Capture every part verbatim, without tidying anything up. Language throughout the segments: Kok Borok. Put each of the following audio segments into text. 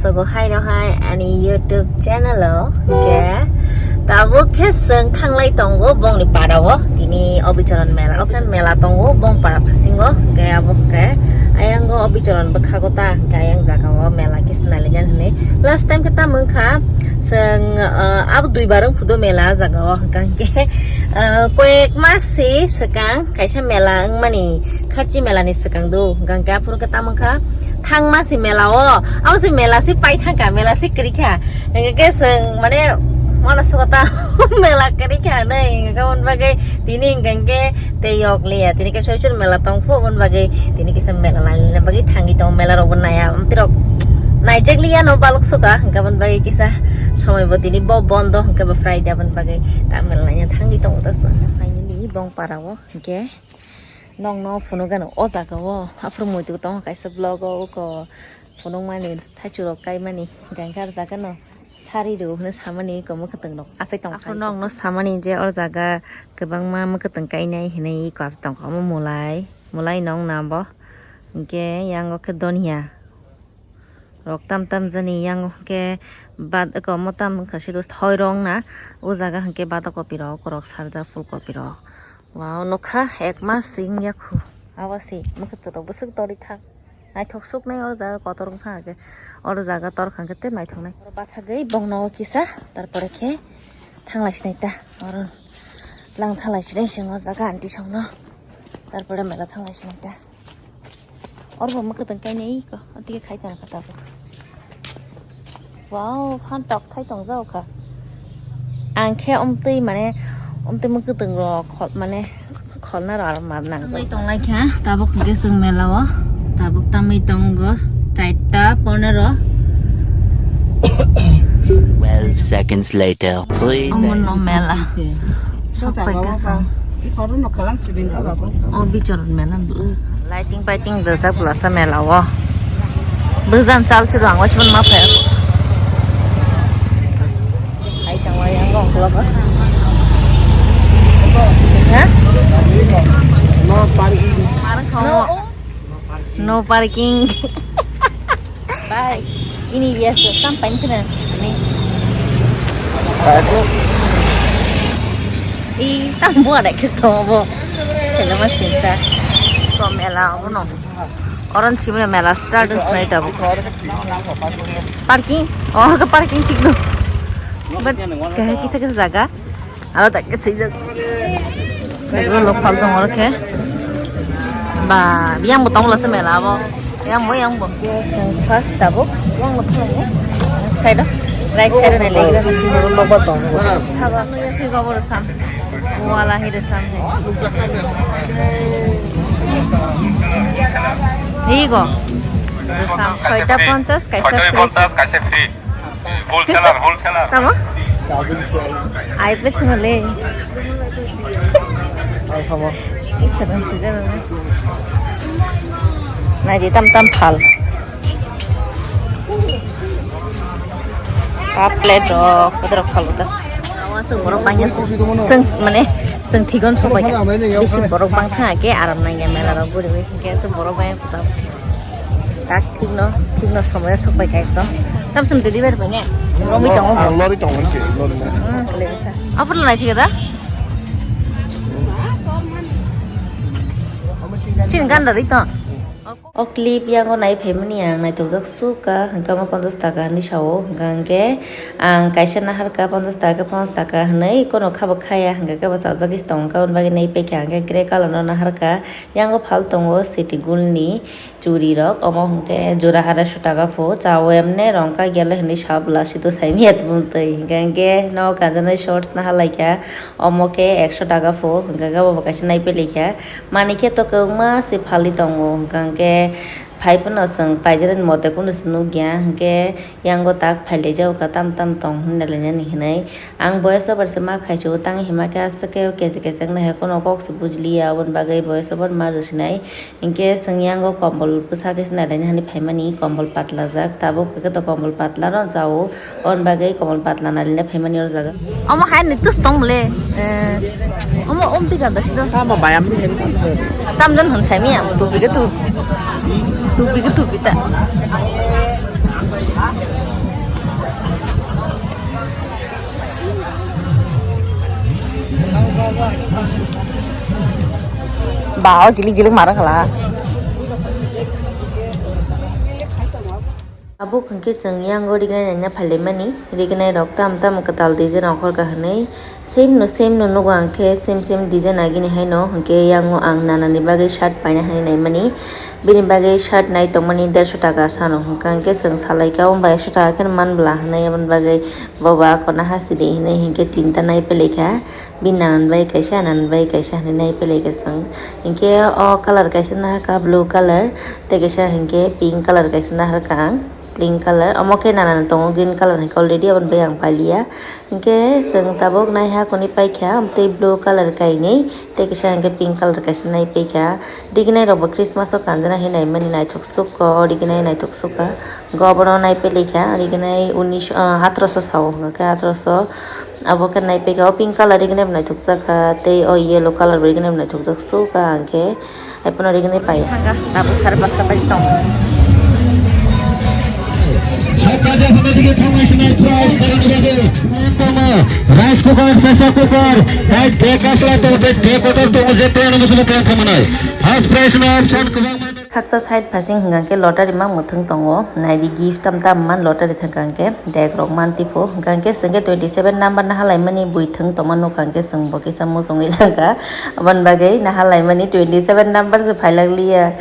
Nogo hai no hai ani YouTube channel o hwnkhe tabuk khe chwng thanglai tongo bongni para o tini Obicharan mela. Obicharan mela tongo Bongpara phasingo hwnkhe abo hwnkhe ayango Obicharan bwkhago ta hwnkhe ayang jaga o mela khe swnalinya hwnwi last time khe tamo wngkha chwng ah, abo duibar wngkhudo mela jaga o hwnkhe hwnkhe ah, koyek mas se swkang kaisa mela wngmani Kharchi mela ni swkang do hwnkhe aphuru khe tamo wngkha thangma se mela o abo se mela se pai thangkha mela se kwrwi kha hwnkhe khe chwng mane mano sokota mela kwrwi kha hinwi hwnkhe aboni bagwi tini hwnkhe khe tei yok liya tini khe soichur mela tong phu aboni bagwi tini kisa mela nailina bagwi thangwi tongo mela rok bo naya amtwi rok naijak liya no balok soka hwnkhe aboni bagwi kisa somoi bo tini bo bondo hwnkhe bo Friday aboni bagwi ta mela naina thangwi tongo ta chwng finally Bongpara o hwnkhe. Nokno phunukgano o jaga o aphuru muitu tongo kaisa vlog o uko phunukmani thaichurok kaimani hwnkhe ang khe o jaga no sari rw hwnwi samani eko mwkhwtwng rok achai tongo. Aphuru nokno samani je o jaga kwbangma mwkhwtwng kainai hinwi eko achai tongkha omo mulai mulai nokna bo hwnkhe yang o khe donya. Rok tam tam jani yang hwnkhe bat eko motam wngkha siro thoi rok na o jaga hwnkhe badak kopi rok korok sarjak phul kopi rok wow nukha ek mas sing yakhu abo se mwkhwtwng rok bwswk torwi thang naithok suknai oro jaga kotor wngkha hwnkhe oro jaga torkha hwnkhe tei naithoknai oro bathagwi bongno kisa tarpore khe thanglai sinai ta oro lang thanglai sinai sing o jaga aunty songno tarpore mela thanglai sinai ta. Oro bo mwkhwtwng kainwi ko, tei khai tong kha tabuk. Wow, phan tok thai tong jao kha. Ang khe omtwi mane, omtwi mwkhwtwng rok khol mane kholna rok aro mar nang. Tongwi tong lai kha, tabuk hwnkhe chwng mela o, tabuk tamwi tongo, chaita pondro. Twelve seconds later. Omo no mela. Sok pai kha sa. O bichor mela. Lighting paiting dajak bwlasa mela o. Bwjan chal se rang o chibon ma pher. Ai tang wai ang rong kula ba. Ha? No parking. No. No parking. Bye. Ini biasa sampai sini. Ini. Ih, tam buat ada ketemu. Selama sisa. Kau mela apa no? Orang sini mela start tu naik tabu. Parking, oh ke parking tik tu. But kayak kita kita jaga. Aro tak ke sijak. Degro lok phal tong oro khe. Ba, yang bo tong lasa mela abo. Yang bo, yang bo. First tabuk, yang bo phal ni. Side o, right side o nai lagi. Sabo no ya phi gobor sam. Wala hi de sam. Hi go. Sam soita ponchas kaisa free. Full seller, full seller. Tamo? Ai pe chungo le. Ai, tamo. Isa dan sugar na. Nai di tam tam phal. Cup plate rok, kotor rok phal ta. Awa sung borok bangya. Sung mane sung thigon sok bai. Bisi borok bang tha ke aram nang ya mela rok buri buri. Ke sung borok bang ta. Tak thik no, thik no somoy sok pai kai to. Tam sim deliver pai ne. Romi tongo. Ang lori tongo se, lori na. Hmm, lori sa. Apa lo nai thik da? Chin gan dari to. O clip yang o nai phaimani ang nai tok jak suka, hingke mo ponchas taka ni sao, hingke ang kaisa naharka ponchas taka, ponchas taka hinui kono kha bo khaya, hingke kebo chajak is tong, hingke aboni bagwi nai pekha, hingke grey colour no naharka, yang o phal tongo city gold ni. Churi rok omo hwnkhe jora arai sho taka pho cha o emne rong kha gele hinui sa bwla sito sai maya tongmani twi hwnkhe hwnkhe nogo kanjaknai shorts naha laikha omo khe ekso taka pho hwnkhe hwnkhe obo bo kaisa naiphai laikha manwi khe to kwbangma se phalwi tongo hwnkhe hwnkhe phai phano chwng paijaknai mote phano chwng nukya hwnkhe yango tak phailaijak kha tam tam tong hinwi lainani hinwi ang voice over se ma khaichio tang hima khe aswk khe kechek kechek naiha kheno kok se bujiliya aboni bagwi voice over ma rwsinai. Hinkhe chwng yango kombol bwsa khe se nailaina hinwi phaimani, kombol patlajak, tabuk khe to kombol patla no cha-o, aboni bagwi kombol patla nailaina phaimani oro jaga. Omo hai ni tus tong le, eh, omo omtwi ganda sino. Tamo bayam ni hen. Chamdan hwn saimi ang, tupi khe tu, tupi khe tupi ta. Ba, o jilik jilik mara khala. Abo hwnkhe chwng yango rignai naina phailaimani, rignai rok tam tam kwtal design ongkhorkha hwnwi, same no same no nugo ang khe, same same design agini haino, hwnkhe yango ang nanani bagwi shirt paina hwnwi naimani, bini bagwi shirt nai tongmani dersho taka sano, hwnkha hwnkhe chwng salaikha, o bai ekso taka kheno man bwla hwnwi, aboni bagwi boba kono hachidi hwnwi hwnkhe tinta nai pailaikha. Bini nanan bai kaisa, nanan bai kaisa hinwi nai pailaikha chwng. Hinkhe o colour kaisa naharkha blue colour, tei kaisa hinkhe pink colour kaisa naharkha ang, pink colour. Omo khe nanan tongo green colour hinkhe already, aboni bai ang pailiya. Hinkhe chwng tabuk naiha hwnwi paikha, tei blue colour kainwi, tei kaisa hinkhe pink colour kaisa nai paikha. Rignai rokbo Christmas o kanjana hinwi naimani naithok sukha, o rignai naithok sukha. Hinkhe obono nai pailaikha, rignai unis, ah, atroso sao hwnkha khe atroso. Abo khe nai paikha, o pink colour rignai bo naithokjak kha, tei o yellow colour bo rignai bo naithokjak sukha, hwnkhe haiphano rignai paiya. Thangkha, tabuk sare pasta bai tong. Rice cooker, pressure cooker, tai gas la tongo, tei decoder tongo, je tei ano musulo kaya thamanai. First prize no option kwbangma. Khaksa side phasing hwnkha khe lottery ma mwthang tongo, naidi gift tam tam man lottery thangkha hwnkhe. Dek rok man tipo, hwnkha hwnkhe chwng khe twenty seven number nahalaimani bui thwng tongma nukha hwnkhe chwng bo kisa muchungwi thangkha. Aboni bagwi nahalaimani twenty seven number se phailak liya.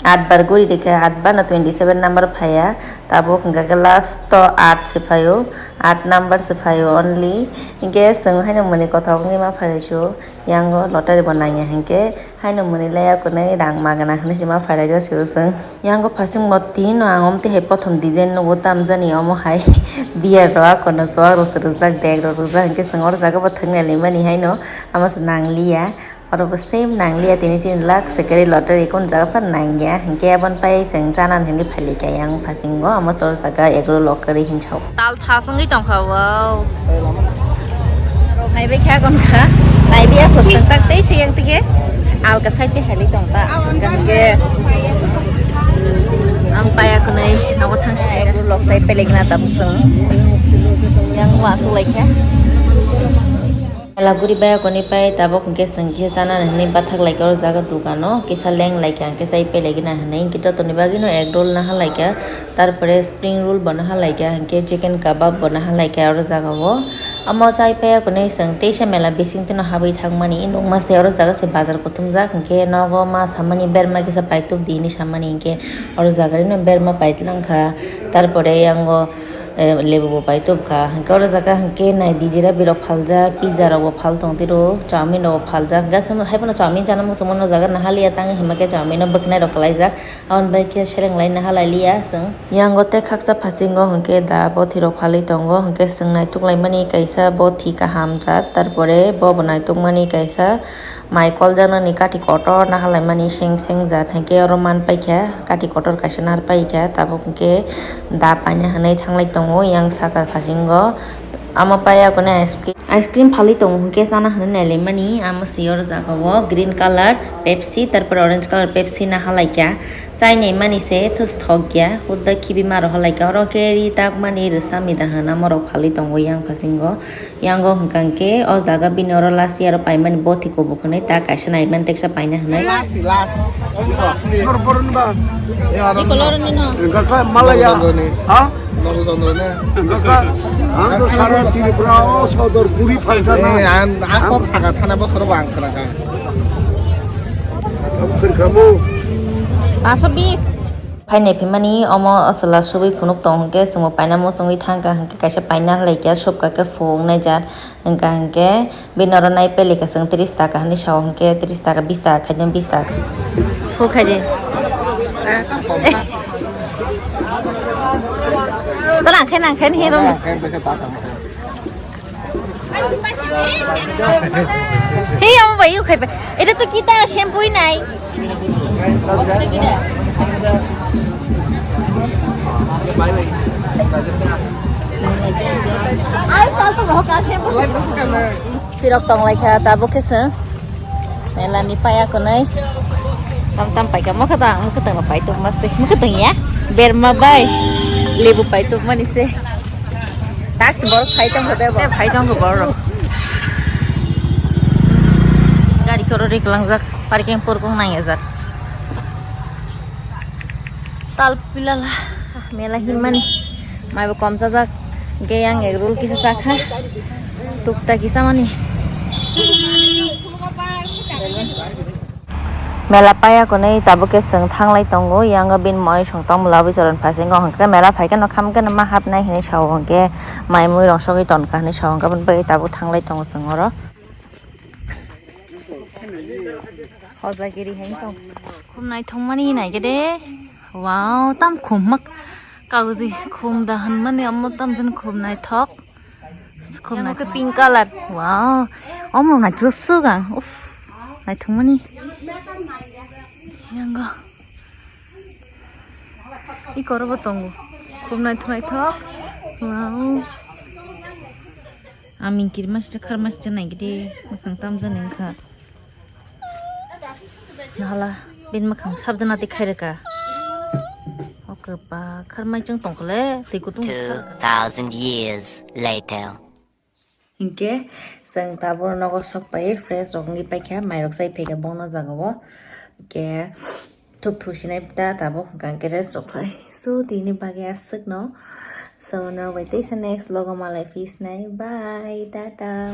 At bar guri rikha, at bar no twenty seven number phaiya. Tabuk hwnkha khe last o at se phaio, at number se phaio only. Hinkhe chwng haino mwnwi kothok wngwi ma phailaisio. Yango lottery bo nangya hinkhe haino mwnwi laya kunui rang magana hinui sima phailai jasio chwng. Yango phasing bo tini no ang omtwi hai prothom design nugo tamjani omo hai beer rok akono chuwak rok se rwjak dek rok rwjak hinkhe chwng oro jaga bo thwk nai laimani haino amo se nangliya oro bo same nangliya tini chini luck se kwrwi lottery kunu jaga phano nangya hinkhe aboni pai chwng chanani hinui phailaikha yang phasingo amo se oro jaga egg roll rok kwrwi hinsao. Tal thas wngwi tongkha, wow. Naibai kha kon kha. Naibai ya khuk seng tak tei se yang tike. Alka side te hali tong ta. Hingke ang paya kunai nogo thang sini. Lok side pelegna tam sung. Yang wa su lai kha. Mela guri bai koni pai tabok hingke chwng kisa chana hinui bathak lai khe o jaga dogano kisa leng lai khe hingke chai pai lai gana hinui hingke jotoni bagwi no egg roll naha lai kha, tar pore spring roll bo naha lai kha, hingke chicken kabab bo naha lai kha oro jaga o. Omo chai pai koni chwng teisa mela bising tino habwi thang mani nukma se oro jaga se bazar kuthum jak hingke nogo ma samani berma kisa paitub di hinui samani hingke oro jaga rino berma paitlang kha, tar pore yango. Eh, lebu bo pai tubkha. Hingke oro jaga hingke nai di jera birok phaljak, pizza rok bo phal tong tiro, chowmin rok bo phaljak. Hingke aswk hai phano chowmin chana muchung mano jaga nahaliya tang hima khe chowmin no bwkhnai rok kwlaijak. Aboni bai khe seleng lai nahalai liya chwng. Yango tei khaksa phasingo hingke da bothi rok phalwi tongo, hingke chwng naituk lai mani kaisa bothi kaham jat, tar pore bo bo naituk mani kaisa. Mai koljaknani kati kotor nahalaimani seng seng jat hingke oro man paikha, kati kotor kaisa nahar paikha, tabuk hingke da paina hinui thanglai tongo yang saka phasingo. Amo paiya kune ice cream, ice cream phalwi tongo hingke chana hinui nailaimani, amo se oro jaga o green colour Pepsi, tarpore orange colour Pepsi nahalaikha, chainai mani se thus thokya, hudda khibi ma rohorlaikha, oro khe ri takmani rwsa mida hinui amo rok phalwi tongo yang phasingo. Yango hwnkha hwnkhe o jaga bini oro last year o paimani bothi kubuk hinui ta kaisa naiman teksa paina hinui. Last, last. Malaya. Ha? Ang to sara Tripura o sodor puri phalkha na. Eh, ang, ang kok saka thana bosoro bo ang khna kha. Ang khna kha mo. Paso bis. Phainai phimani omo aswla subui phunuk tong hwnkhe chwngbo paina muchungwi thangkha hwnkhe kaisa paina halaikha subkha khe phunuknai jat hwnkha hwnkhe bini oro nai pele kwchwng tris taka hinwi sao hwnkhe tris taka bis taka khaidi bis taka. Phuk khaidi. Tala khe nang khe ni hero. Hey, amo bai ukhai bai. Eta to kita shampoo nai. Ai, kal to rohka shampoo. Pirok tong lai kha, tabuk khe se. Mela ni paya konai. Tam tam pai kha, mokha tang, mokha tang pai to mas se. Mokha tang ya. Berma bai. Lebu pai to mani se. Tax borok phai tongkha de bo. Phai tongkha borok. Gari koro rik langjak, parking purkung nang ejak. Tal pilala, mela himani, maibo kom chajak, ge yang egg roll kisa chakha, tukta kisa mani. Mela paya konwi tabuk khe chwng thanglai tongo, yang o bini moi song tong mula bwi choron phasingo, hwnkhe mela phaikhe no kham khe no ma hapnai hinwi sao, hwnkhe mai mui rong sogwi tonkha hinwi sao, hwnkhe aboni bagwi tabuk thanglai tongo chwng oro. Hojagiri hai tong. Khum naithok mani naikhe de. Wow, tam khum mak. Kagoji khum da hwnmani omo tam jani khum naithok. Khum naithok pink color. Wow. Omo naithok sugang. Uff. Naithok mani. Yango. Ikoro bo tongo. Khum naithok naithok. Wow. Aming kiri masa khar masa nai gidi. Makhang tam jani wngkha. Hala, bin makhang sabjana tei khaireka. Oke, ba, kharmai chwng tongkole, tei kutung. Two thousand years later. Hinkhe, chwng tabuk nogo sok pai, fresh rok wngwi paikha, mairok chai phaikha bongno jagao. Hinkhe, thuk thusinai ta tabuk hwnkha khe rest rok khlai. So, tini bagwi aswkno. So, norok bai teisa next vlog o malai phisnai. Bye, tata.